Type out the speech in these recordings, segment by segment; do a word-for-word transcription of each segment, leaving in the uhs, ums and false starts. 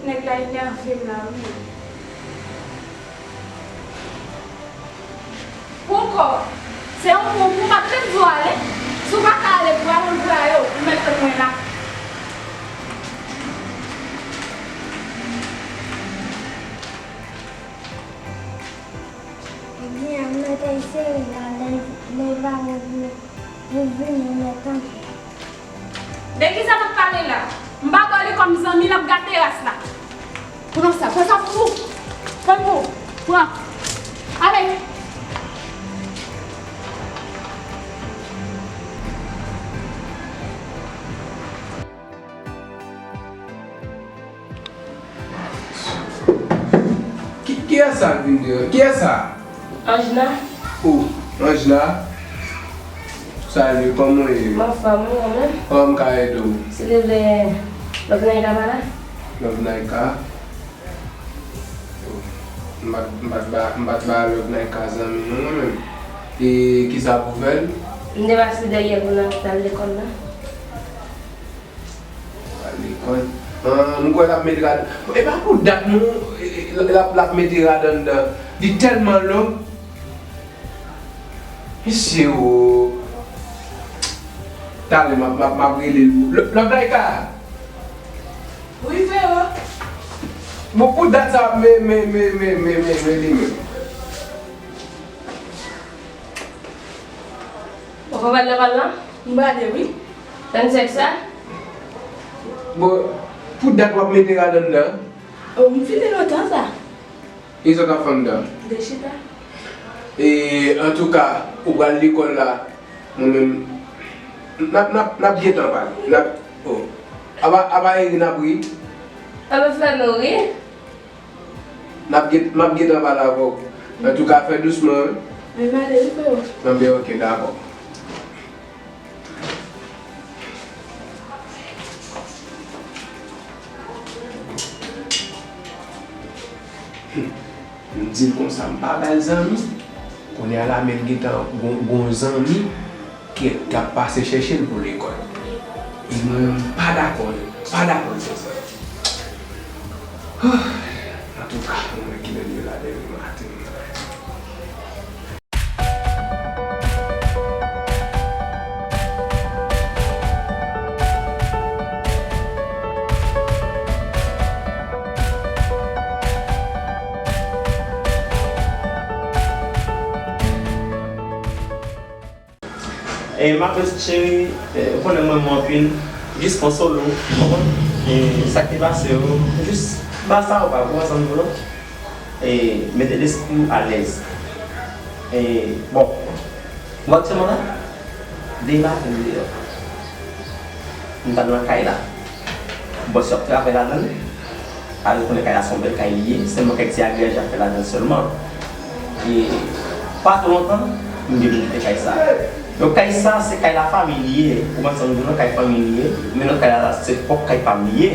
Nèg la enève m la wi. Poukò? Se yon kou pou m pa t menm di w ale. Si w pa ka ale pou al antre a yo, ou mèt tann mwen la. Ebyen, mèt eseye la, lè, lè va revini, revini, mèt antre. De kisa n ap pale la? M pa ba li kòm zanmi, l ap gate ras la. Pran sa, pran sa pou ou. Pran pou ou. Pran. Ale. Ki, kiyès sa k vin deyò? Kiyès sa? Anjna. O, Anjna. Salye, kòman w ye? M anfòm, wi, ou menm? Kòman m ka ede w? Silvouplè, Love Naika pa la? Love Naika? M pa t, m pa t ba, m pa t ba Love Naika zanmi non, mwen menm. E kisa pou fè l? M te pase dèyè pou n al lekòl la. Al lekòl. Ah, m kwè l ap mete rad. E pa pou dat non, e, e, l ap, l ap mete rad anndan. Li tèlman long. Mesye o. Talè m ap, m ap, m ap rele l. L, Love Naika. Wi, Vero. Bon, pou dat sa, men, men, men li menm. Ou pa pale, pale la? M pale, wi. Tann sèks la? Bon, pou dat w ap mete rad anndan? O, m fini lontan sa. E sa w t ap fè anndan? M te chita. E, antouka, ou pral lekòl la, mwen menm, n ap, n ap, n ap gentan pale. N ap, o. Apa, apa Eri n ap ri? Apa fè nou ri? N ap gen, m ap gentan pale avè w. Antouka, fè dousman, wi. Men m ale, wi, freo. Anben, oke, dakò. M di l konsa, m pa ba l zanmi. Kounye a la, men l gentan gon, gon zanmi ki, k ap pase chèche l pou lekòl. E mwen, m pa dakò, m pa dakò l fè sa. Antouka, mwen ki nan live la depi maten. E Marcus cheri, e, ou konnen mwen renmen w anpil, jis pran solo, ou konprann? E sa k te pase yo, jis ba sa ou pa, ou konprann sa m di w lan? E mete lespri w alèz. E, bon, ou aktyèlman la? Depi maten m deyò. M t al nan kay la. Bòs yo ap travay ladan l. Alò, konnen kay la se yon bèl kay li ye, sèlman kèk ti agreyaj y ap fè ladan l sèlman. E pa twò lontan, m gen pou m kite kay sa. Donk, kay sa, se kay lafanmi li ye. Ou konprann sa m di w lan, kay fanmi li ye. Men lòt kay la, se pwòp kay pa m li ye.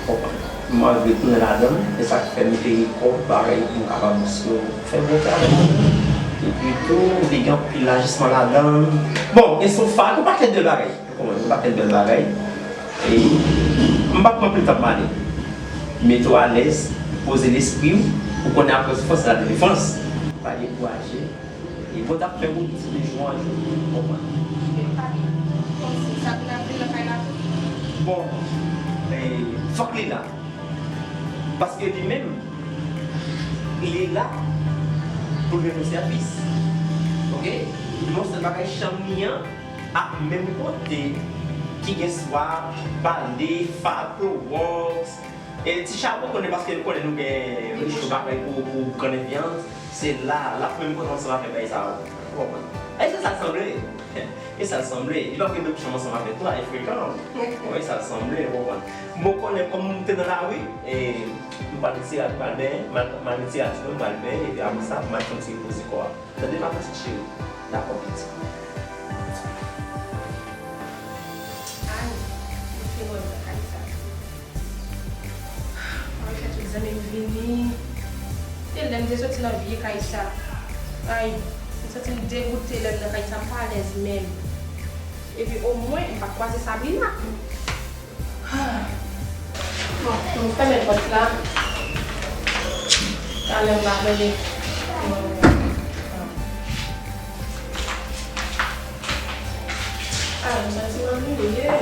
Ou konprann? Malgre tounen ladan l, e sa k fè m te rekò bagay pou m kapab fè bon travay. Epi tou, li gen anpil ajisman ladan l. Bon, e se yon fa, yon pakèt de bagay. Ou konprann, yon pakèt bèl bagay. E m p ap pran anpil tan pou m ale. Mete w alèz, poze lespri w, ou konnen apre soufrans se la delivwans. Pa dekouraje. E Bondye ap fè wout de jou an jou, ou konprann. Kòmsi sa vin ap vin nan kay la tou? Bon, e, fòk li la. Paske li menm, li la pou l rann nou sèvis. Oke? Non sèl bagay, chanm li an, ap menm kote ki gen swag, bale, fa, klowòks, e ti chapo konnen paske nou konnen nou gen rich bagay pou, pou grann enfliyans. Se la, l ap menm kote ansanm avèk bagay sa yo. Ou konprann? E se sa l sanble. E sa l sanble. Li p ap gen dòt chanm ansanm avèk la, e frekan. Wi, sa l sanble, ou konprann. Bon, konnen kòm m te nan lari, e m pral retire rad, m pral benyen, m al, m al retire rad sou mwen, m pral benyen, epi apre sa, m al fè yon ti repoze kò a. Tande, ma pitit cheri. Dakò, pitit. Ay, mwen fin wè m nan kay sa. Mwen fè tout zanmi m vini. Se lè m te soti nan vye kay sa. Ay, m santi m degoute lè m nan kay sa, m pa alèz menm. Epi omwen, m pa kwaze Sabrina. Ah. Bon. Nou fèmen pòt la. Talè m va rele. Ah, m santi m annuiye.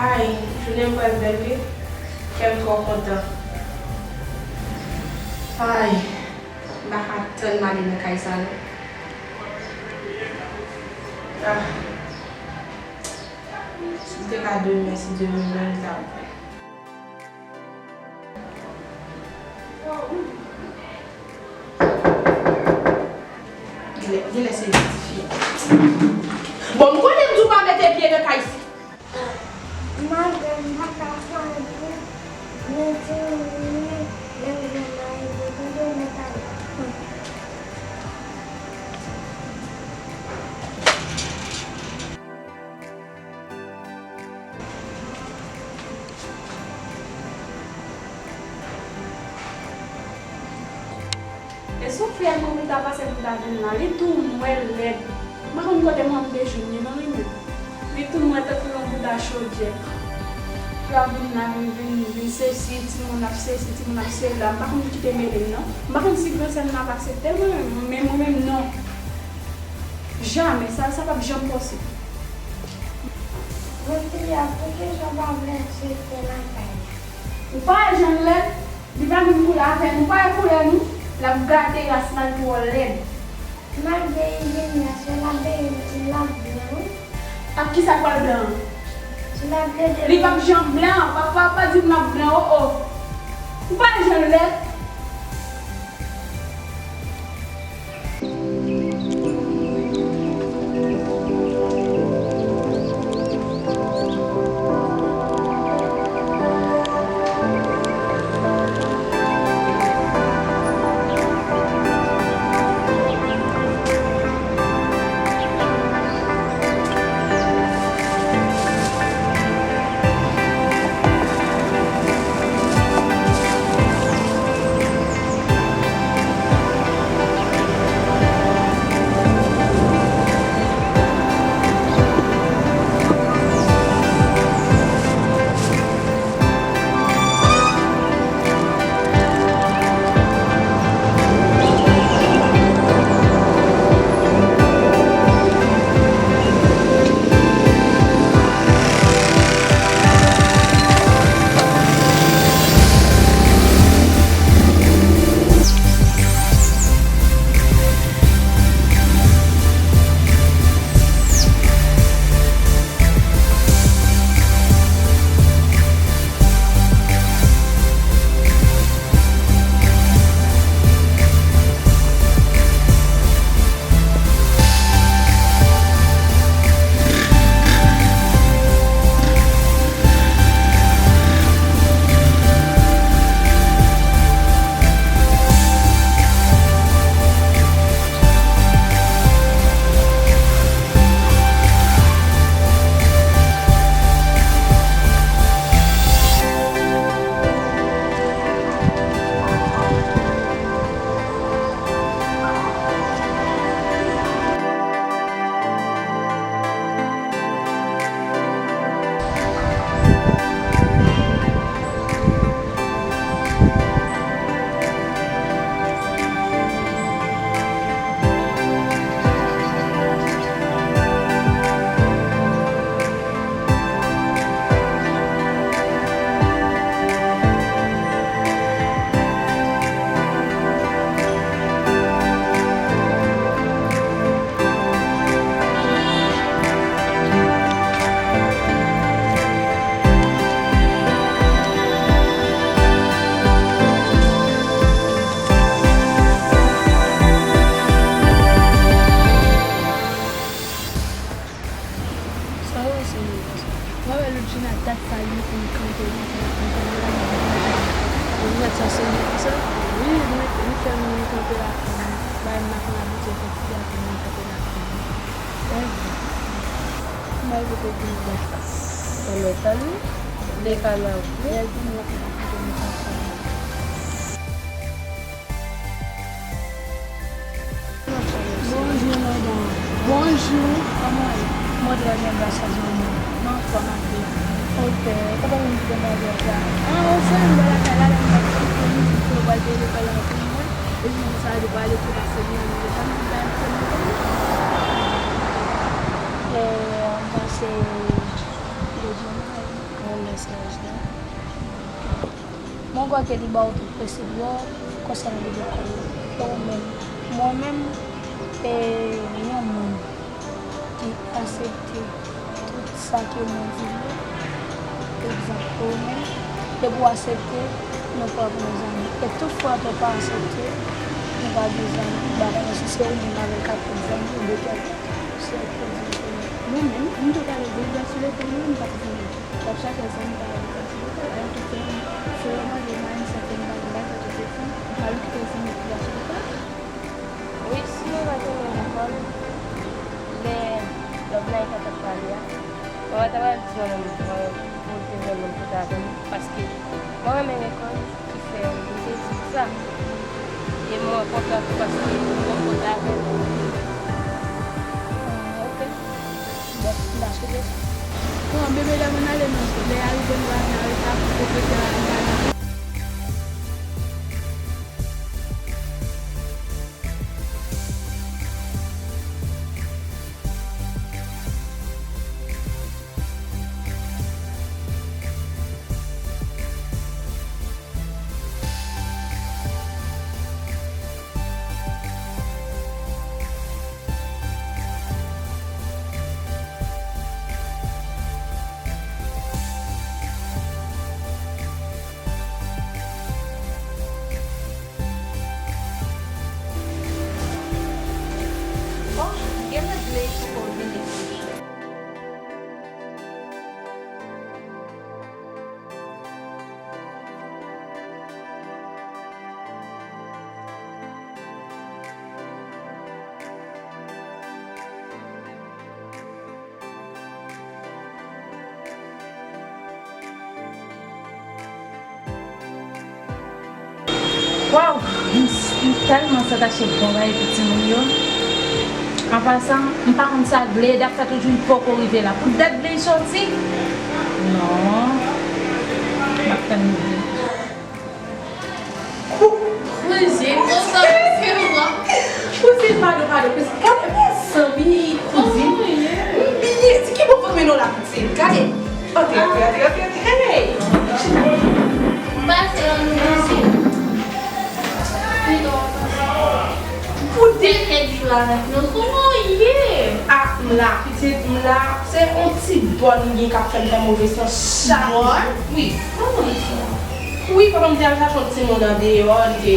Ay, jounen m pral bèl wi. Kè m twò kontan. Ay, m pa ka tann m ale nan kay sa non. Ah. Si m te ka demen, si Dye vle, m ta pran. Genlè, genlè se ti fi a. Bon, m konnen m di w pa mete pye nan kay sa. Madanm, m pa ka fè anyen. Mwen di w wi, lè m gen mari, m toujou mèt ale. E sou fyèl mwen pou m ta pase pou m ta vin la, li tou nwè lèd. M pa konn kote mwen m te jwenn li non li menm. Li tou nwè tankou yon bouda chodyè. Pou ap vin la, vin, vin, vin sesi, timoun ap sesi, timoun ap sela. M pa konn ki te mele m non. M pa konn si gran sè m nan ap aksepte l mwen menm, men mwen menm non. Jamè, sa, sa p ap janm posib. Mwen di a, poukisa w pa vle aksepte lakay la? Ou pa wè jan l lèd? Li pa vin koule avè nou, ou pa wè koulè nou? L ap gate ras la, l twò lèd. Malgre li vin la, se l ap beye, l ap blan wi. Ak kisa k pral blan an? Si l ap plede. Li p ap janm blan, pa, pa, pa di m l ap blan, o, o. Ou pa wè jan l lèd? Sa yo se mwen konsa. Mwen wè lòt jou nan dat sa li fin kanpe konsa, li fin kanpe la, li fin kanpe la. Ou mèt sa se mwen konsa? Wi, li, li fè mwen kanpe la. Bay m la konn abitye fè ti gason mwen kanpe la. Mwen kote vin la. Mwen mèt ale. Lè ka la wi. Lè vin la konn abitye mwen kanpe la. Bonjou, madanm. Bonjou. Lè mwen gras a zanmi m, m anfòm anpil. Ok, kote moun ki te mande w sa? Ah, ou fè m bò lakay la, lè m t ap konprann li di ke w pral peye lekòl la pou mwen. Epi konsa, li pral ekri pase li menm, li te konn bay m premye premye. E, m panse, li di mwen, mwen renmen serye. Mwen kwè ke li ba w tout pwosedi yo konsènan li lekòl la. E ou menm, mwen menm, e, yon moun ki aksepte tout sa ke mwen di li yo, egzanp, ou menm, depi w aksepte, nou pral vin zanmi. E tout fwa ke w pa aksepte, nou pa vin zanmi. M pa konnen si se ou menm avè l k ap vin zanmi oubyen kèlkonk. Se ou k te di m ke mwen menm, m te pale de l sou lekòl, mwen menm m pa t zanmi. W ap chache zanmi pa ekzanp, alò ke frè m, frè m mande m a yon sètèn bagay la, sa te fè m pa okipe zanmi ki la sou pa. Wi, si mwen pa te renmen lekòl, lè lòt la t ap pale a, mwen pa t ap di mwen menm mwen pou l te jwenn moun kote avè m, paske mwen renmen lekòl. Ki fè m te di sa. E mwen kontan tou paske mwen kontan avè l. Ah, ok. Bon, m ta swete sa. Bon, bebe, lè mwen ale nan, lè a rive m va vin arete pou pwofesè a, m va nan. Oh, genlè Blade poko vini. Waw, m, m tèlman santi se bon bagay pou timoun yo. An pasan, m pa konn sa Gleda ap fè toujou li poko rive la. Pou dat Gleda soti? Non. M ap tann li. Kou-, kouzin, konsa, kouzin, padon, padon, kouzin. Gade, mezanmi, kouzin. Kòman w ye? M byen, di ki bò fanmi nou la, kouzin. Gade. Antre, antre, antre, antre, antre. Hey! Pase la, nou pase. Pou de kèk jou avèk nou, kòman w ye? Ah, m la, pitit, m la. Se yon ti bòn m gen k ap fè m fè move san chak jou. Bòn? Wi. Kòman sa? Wi, pandan m te al chache yon timoun andeyò, li te,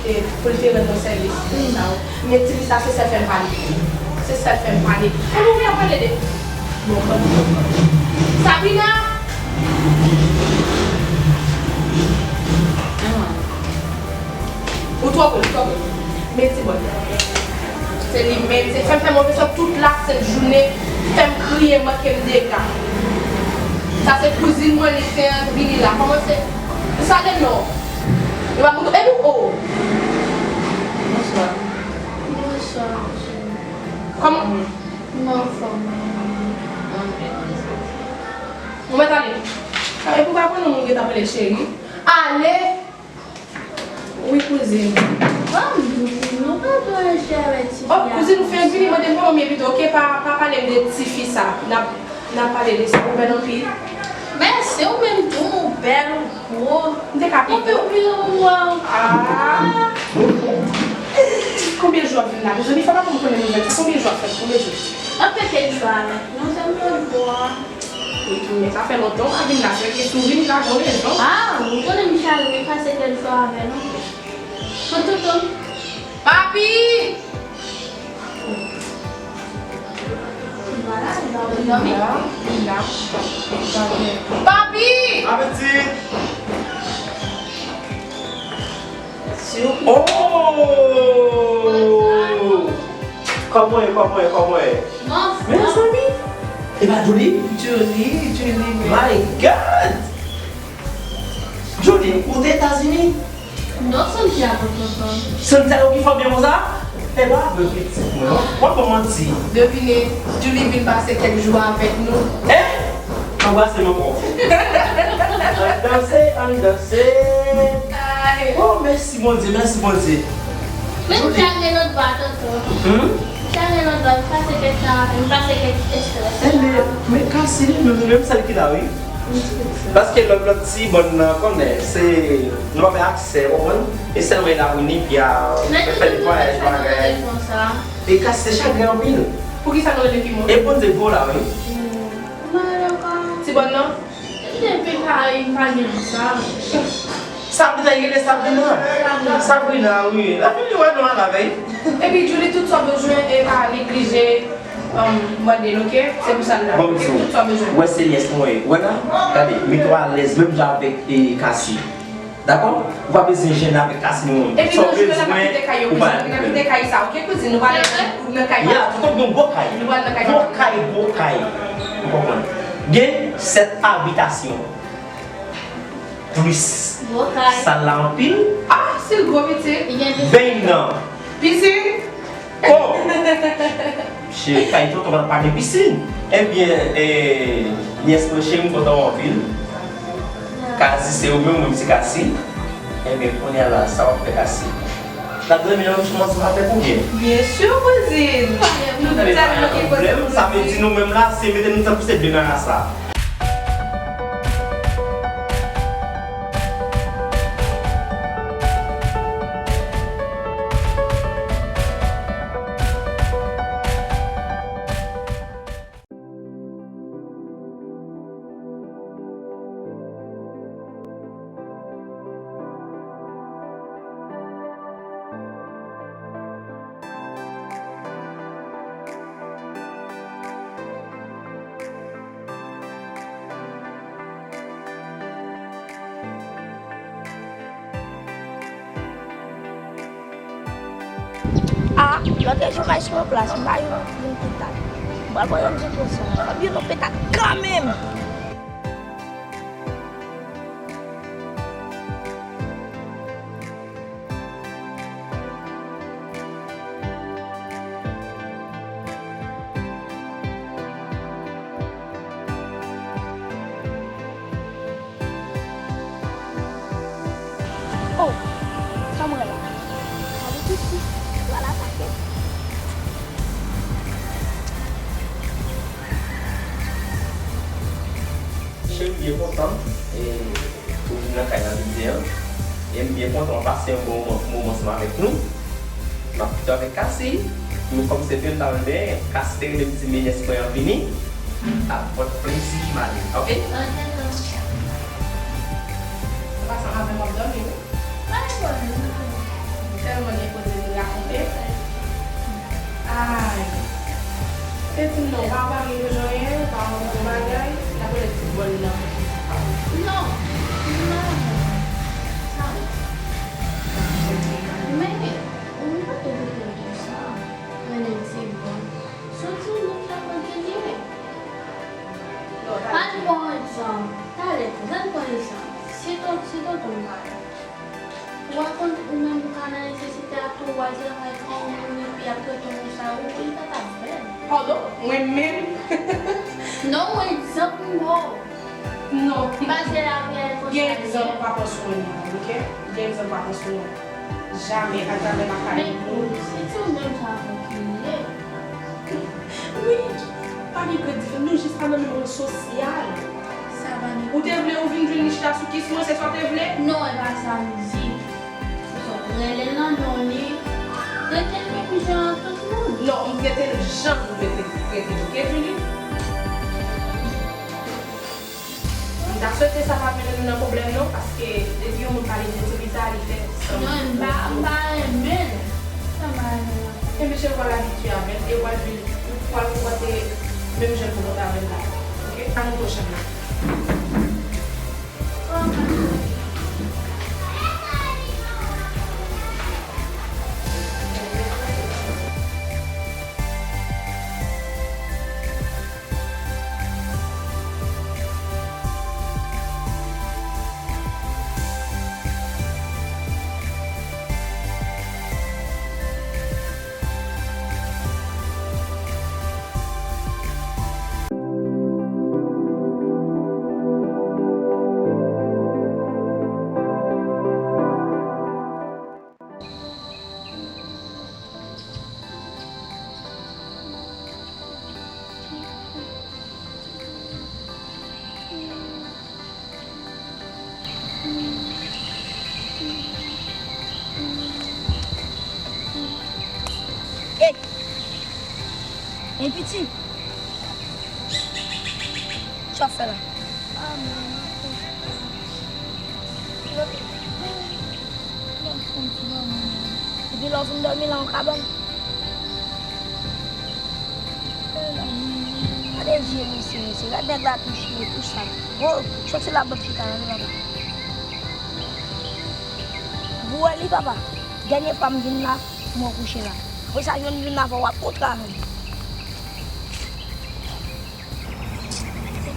te, pou l te rann mwen sèvis, sa yo. Men ti fi sa, se sèl fè m pale. Se sèl fè m pale. Ann, ou vin ap pale de, bon, bon, bon. Sabrina! Ou twò gwo, ou twò gwo. Men ti bòn. Se li menm, se fè m fè move sòt tout lasent jounen, fè m kriye, manke m dega. Sa se kouzin mwen, li fè vini la. Kòman se? Sa gen non. Yo pa moutou. Epi, oh. Bonswa. Bonswa, cheri. Kòman? M anfòm. Ou mèt ale. Epi, ou pa konnen moun gentan rele cheri. Ale! Wi, kouzin. Ban m di w, kouzin, ou pa dwe reche avèk tifi a. Oh, kouzin, ou fè vini mande m kòman m ye pito, oke? Pa, pa pale m de tifi sa. N ap, n ap pale de sa. Ou bèl anpil. Mèsi, ou menm tou, ou bèl, ou gwo. M te ka pi gwo. Ou pi gwo. Ah. Konbyen jou w ap vin la? Mezanmi, fò papa m konnen nouvèl sa. Konbyen jou w ap fè? Konbyen jou? Anfen, kèk jou avèk nou, se m yon gwo. Wi, men sa fè lontan w pa vin la, se ke si w vin la, gon rezon. Ah, ou konnen m chale, m pase kèk jou avè nou. Kon tonton. Papi! Vwala, li pa vle dòmi. Vin la, vin la. Papi! Apetit! Oh! Kòman w ye, kòman w ye, kòman w ye? Mezanmi! E pa Julie? Julie, Julie, men. My God! Julie, ou te Etazini? Non, Santiago, tonton. Santiago ki fò byen konsa? E pa vre pitit mwen, w ap ban m manti. Devine, Julie vin pase kèk jou avèk nou. Hein? Anbrase m ankò. Ann danse, ann danse. Ay. Oh, mèsi Bondye, mèsi Bondye. Men m chage lòt bwa, tonton. Hmm? M chage lòt bwa, m pase kèk tan avè m, m pase kèk estrès. Enben, men Cassie li menm, li menm sèl ki la, wi. Paske lòt, lòt ti bòn nan konnen, se, nou pa fè aksè, w konprann? E sèlman e la pou ni, epi a fè netwayaj bagay. E Cassie se chagren anpil. Poukisa nou rele Pimon? E Bondye gwo la, wi. M pa rele ankò. Ti bòn nan? Depi Paris, m pa gen sa. Sabrina, li rele Sabrina. Sabrina. Sabrina, wi. Lapli li wè nou an la vèy. Epi Julie, tout sa w bezwen, e pa neglije, um, mande l, oke? Se pou sa l la. Bon, oke, tout sa w bezwen. Wè se nyès mwen. Wè la, gade, mete w alèz, menm jan avèk, e, Cassie. Dakò? Ou pa bezwen jennen avèk Cassie non. Epi sa w bezwen, ou pa gen pwoblèm. Epi nan jounen n ap kite kay yo, wi, n ap kite kay sa, oke, kouzin? Nou pral nan kay. Ya, tout yon gwo kay. Nou pral nan kay. Gwo kay, gwo kay. Ou konprann? Gen sèt abitasyon. Plis. Gwo kay. Sal la anpil. Ah, si l gwo, pitit. Li gen pisin. Beny nan. Pisin? Oh! Cheri, kay tonton pa, pa gen pisin. Ebyen, e, nyès mwen cheri, m kontan w anpil. Kazi se ou menm, mwen se Kasi. Ebyen, kounye a la, sa w ap fè Kasi? L ap renmen yon ti mòso avèk ou byen? Byen si, kouzin. Nou tèlman gen koze pou nou di. Sa vle di nou menm la, se mete nou tankou se de nan ras la. Ah, lòt jou m al sou yon plas, m ba yo yon, yon petat. M pral pran yon ti konsa. M ap yon petat kanmenm. Oh, sa mwen la. Gade piti, pral atake. Cheri, m byen kontan, e, ou vin nan kay la jodi a. E m byen kontan w pase yon bon moman, moman ansanm avèk nou. M ap kite w avèk Kasi. Men kòm se te m ta vle, Kasi te rele m di, men nyès mwen an vini. Avèk plezi m ale, oke? Oke, tonton. Pase avè m, w ap dòmi, wi. Pa gen pwoblèm, non. Tèlman gen koze pou rakonte. Ay. Te di m non, pa, pa gen koze anyen, pa gen bon bagay, n ap rele ti bòn nan. Non, non, non. Sa. Men, ou pa te di m sa. Rele ti bòn. Soti nou fè kontinye. Pa t bon egzanp. Talè, pran egzanp. Si ton, si tonton m malad. Ou pa konn ou menm ou ka nan nesesite ak tou, w al travay pou yon moun epi y ap trete w konsa, ou, li pa t ap bèl. Pardon? Mwen menm? Non, yon egzanp m ba w. Non. M pa se lavi a l konsa. Gen egzanp pa pran swen mwen, oke? Gen egzanp pa pran swen mwen. Jamè, atravè lakay moun. Men, se ti ou menm sa pou ki ye. Wi, pa gen gran diferans. Nou jis pa nan menm ran sosyal. Sa pa gen. Ou te vle ou vin jwenn li chita sou kis mwen, se sa w te vle? Non, e pa sa m di. Ou sot rele l nan non li. Trete l menm jan ak tout moun. Non, m trete l jan pou trete, trete l, oke, Julie? M ta swete sa pa t mennen nou nan pwoblèm non, paske depi yon moun pale de ti Lisa, li fè san. Non, m pa, m pa renmen l. Sa m pa renmen l. Ebyen, cheri, w al abitye avè l, e w al vin, w al konpòte menm jan l konpòte avè l la. Oke? Ann pwochen la. Piti, sa w ap fè la? Ah, man, m ap fè yon ti dòmi, man. Epi lè w fin dòmi la, yon kabann. Gade je mesye, mesye. Gade nèg la tou chire, tou sal. Ho, soti la, bank chita la, wi, papa. Ou wè li, papa? Dènye fwa m vin la, mwen kouche la. Apre sa, jwenn vin la, fò w ap kontre avè m.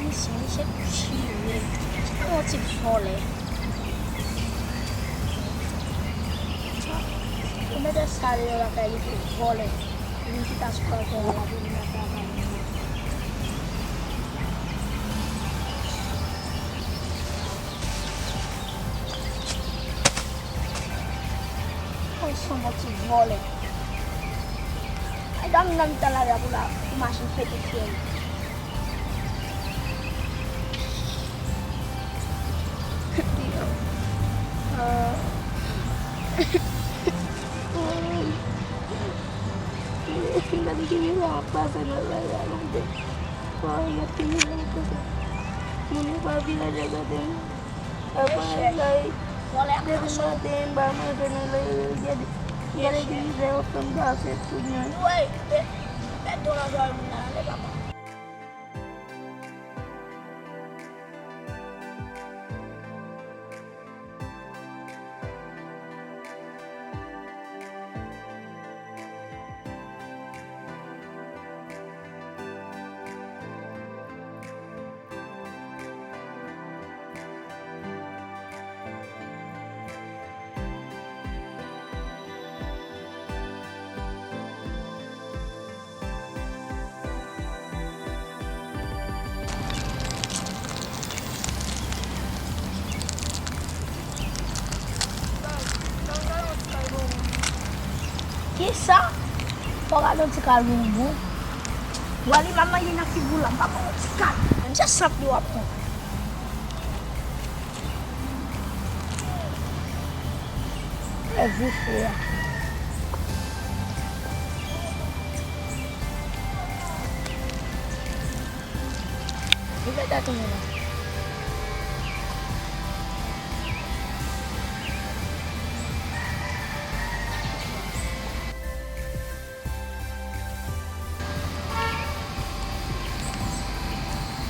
Misye, misye chire. Se yon ti vòlè. Ou mete sa deyò lakay li, se vòlè. Li chita sou trotwa a, l ap vin nan travay. Ou se yon ti vòlè. Ay, dam nan mitan lari a pou la, pou machin pete fyèl. Yo. Ah. Gade ki mize ap pase nan lari a, gade. Waw, y ap fini nan kote. Moun yo pa vin la, gade. Apa lay. Depi maten m pa manje nan lari, gade. Gade ki mizè yo fè m pase kounye a. Wi, beton nan zòn nan, ale papa. Kisa? Fò w gade yon ti kal bonbon. Wè li m ap manje nan figi w la, m pa pran yon ti kal. Menm se sant li w ap pran. E vifye a. Li fè tèt ou menm.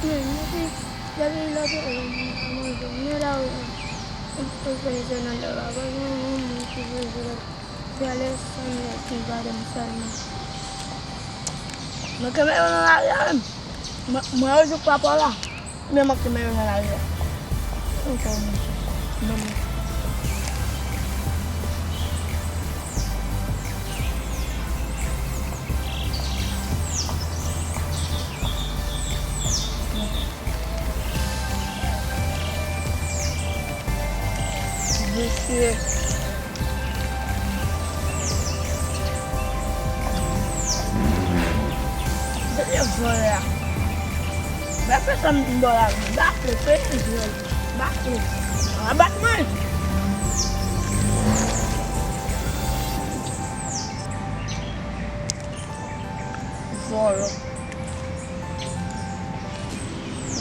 Men, depi, depi lòt yo manje, men la, ou, ou, ou fè se nan lè la, pa gen yon moun ki fè se la. Se alèz san nèg ki gade m sèlman. Mwen kenbe yo nan lari a menm. Mwen, mwen yo jouk pa pa w la. Men mwen kenbe yo nan lari a. Mwen kenbe yo nan lari a. Visye. Gade vòlè a. Gade sa m ba w la. Bate, peye vòlè. Bate. A bat mwen. Vòlò.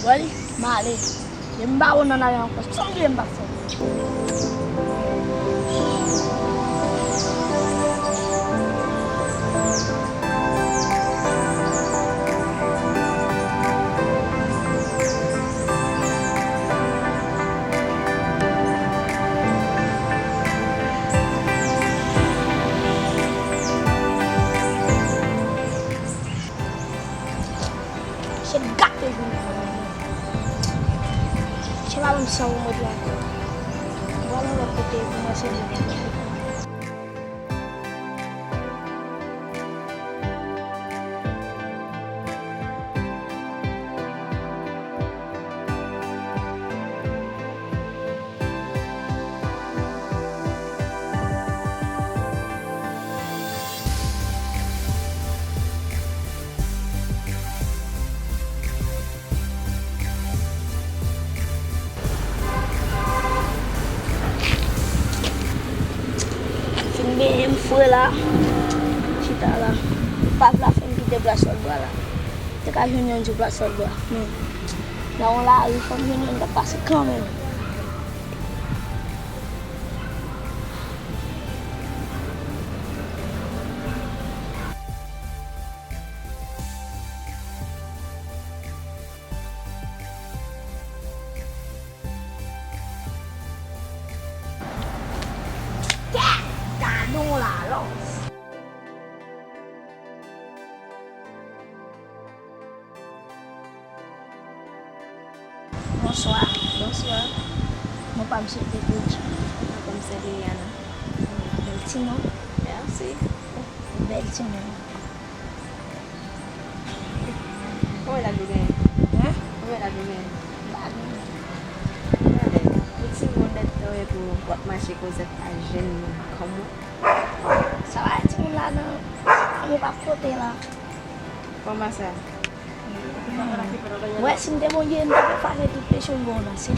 Wè li, m ale. Depi m pa wè w nan lari a ankò, san bliye m p ap fè. Se gate jounen an. Se pa menm san remèd la. Mwen al yon lòt kote pou mwen se mwen. Fin benyen m fre la. Chita la. Pav la fè m pi Deplas lòt bò a la. Te ka jwenn youn sou plas lòt bò a. Men, nan yon lari, fò m jwenn youn k ap pase kanmenm. Kèt! Gadon lalòs! Bonswa. Bonswa. Non pa m se Pedro. Non pa m se Liliana. Bèl ti non. Mèsi. Bèl ti non. Konbyen laj ou genyen? Hein? Konbyen laj ou genyen? M pa genyen. Gade, ou timoun nèt tou epi w ap mache koze ak jenn moun kòm ou. Sa va, timoun la nan, timoun pa kote la. Kòman sa? Wè, si m te Bondye, m t ap efase tout peche m gon nan, se